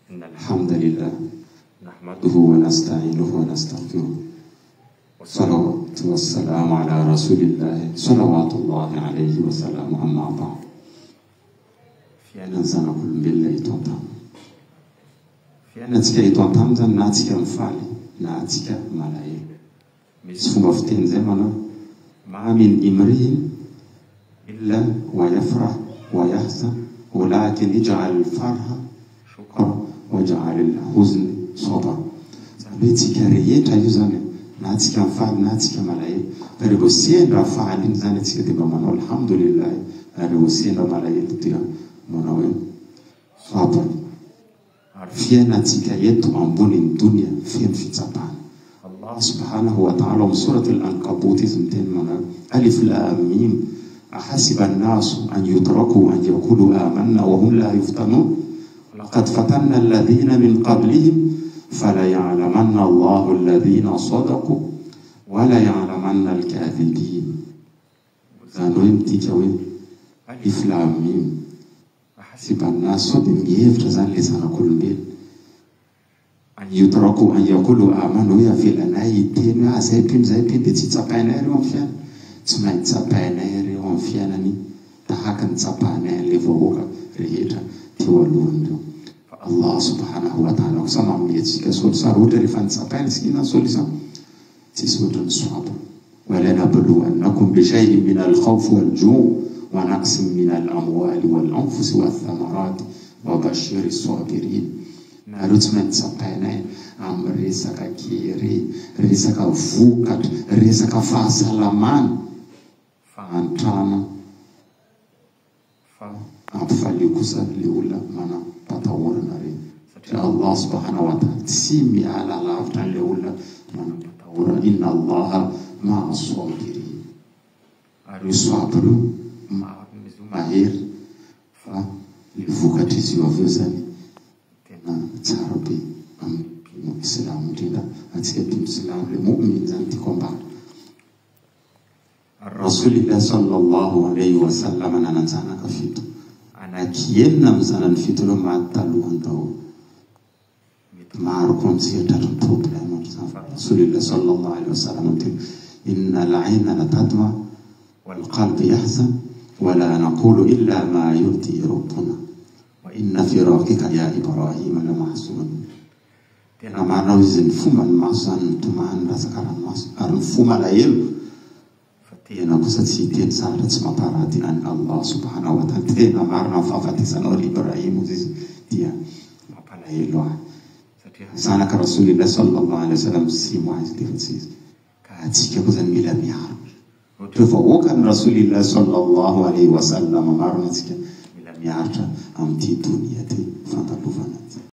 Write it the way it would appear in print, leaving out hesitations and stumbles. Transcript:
إن الحمد لله نحمده ونستعينه ونستغفره والصلاة والسلام على رسول الله صلوات الله عليه وسلم أما بعد Fiainan'ny zanak'olombelona eto an-tany. Fiainantsika eto an-tany izany na antsika mifaly na antsika malahelo. Misy fomba fiteny izay manao hoe, Ma min imri'in illa wa yafrah wa yahzan walakin ij'al al-farha shukra waj'al al-huzn sabr. Izany hoe tsika rehetra io izany e, na tsika mifaly na tsika malahelo, fa rehefa sendra faly iny izany tsika dia mba manao alhamdulillah, ary rehefa sendra malahelo dia manao hoe sabr. Ary fiainantsika eto ambonin'ny donia feno fitsapana. Allah subhanahu wa ta'ala ao amin'ny Sourate Al-Ankabut izy miteny manao hoe, Alif Lam Mim, Ahasiba an-nasu an yutraku an yaqulu amanna wa hum la yuftanun, laqad fatanna alladhina min qablihim falaya'lamanna Allahu alladhina sadaqu wa laya'lamanna al-kadhibin. Izany hoe midika hoe, Alif Lam Mim, Ahasibanna sao dia mihevitra izany ilay zanak'olombelona an yutraku an yaqulu amana hoe avelanay hiteny hoe ah zay mpino zay mpino dia tsy tsapainay ireo amin'ny fiainana. Tsy maintsy tsapainay ireo amin'ny fiainany tahaka ny tsapanay an'ilay vahoaka rehetra teo alohan'ireo. Fa Allah subhanahu wa ta'ala kosa manome antsika solution ary ohatra rehefa notsapaina isika inona ny solution? Tsisy ohatran'ny swaba. Walanabluwannakum bishay'in min al-khawfi wal-ju' wa naqsin min al-amwali wal-anfusi wath-thamarati wa bashiri s-sabirin. Nareo tsy maintsy tsapainay amin'ny resaka kere, resaka vokatra, resaka fahasalamana, fahantrana. Fa ampifalio kosa le olona manam-patahorana reny satria Allah subhanahu wa ta'ala tsy miala lavitra an'le olona manam-patahorana, inna Allaha ma'a sabirin. Ary io sabr io marina izy io mahery fa le vokatr'izy io avy eo zany tena tsara be amin'ny mpino silamo indrindra antsika mpino silamo le mu'min zany tiako ambara. Ary Rasoulillah sallallahu alaihi wa sallam nanan-janaka fito. Anaky enina amin'ny zanany fito ireo maty talohany daholo. Mety maro koa amintsika tratry ny problème ohatr'izany fa Rasoulillah sallallahu alaihi wa sallam miteny Inna al-ayna la tadma wal qalbi yahzan wa la naqulu illa ma yurdi Rabbuna wa inna firaqika ya Ibrahim la mahzun. Tena marina hoy izy, ny fomba ny maso izany mitomany milatsaka ranomaso ary ny fo malahelo fa tena kosa tsy hiteny zavatra tsy mamparaty an'i Allah subhanahu wa ta'ala. Tena marina ny fahafatesanao ry Ibrahim hoy izy dia mampalahelo ahy satria zanaka Rasoulillah sallallahu alaihi wasallam six mois izy dia efa tsy izy. Ka antsika koa izany mila miaro. Ohatra hoe vahoakan'i Rasoulillah sallallahu alaihi wasallam marina antsika mila miaritra amin'ity donia ity fandalovana ity.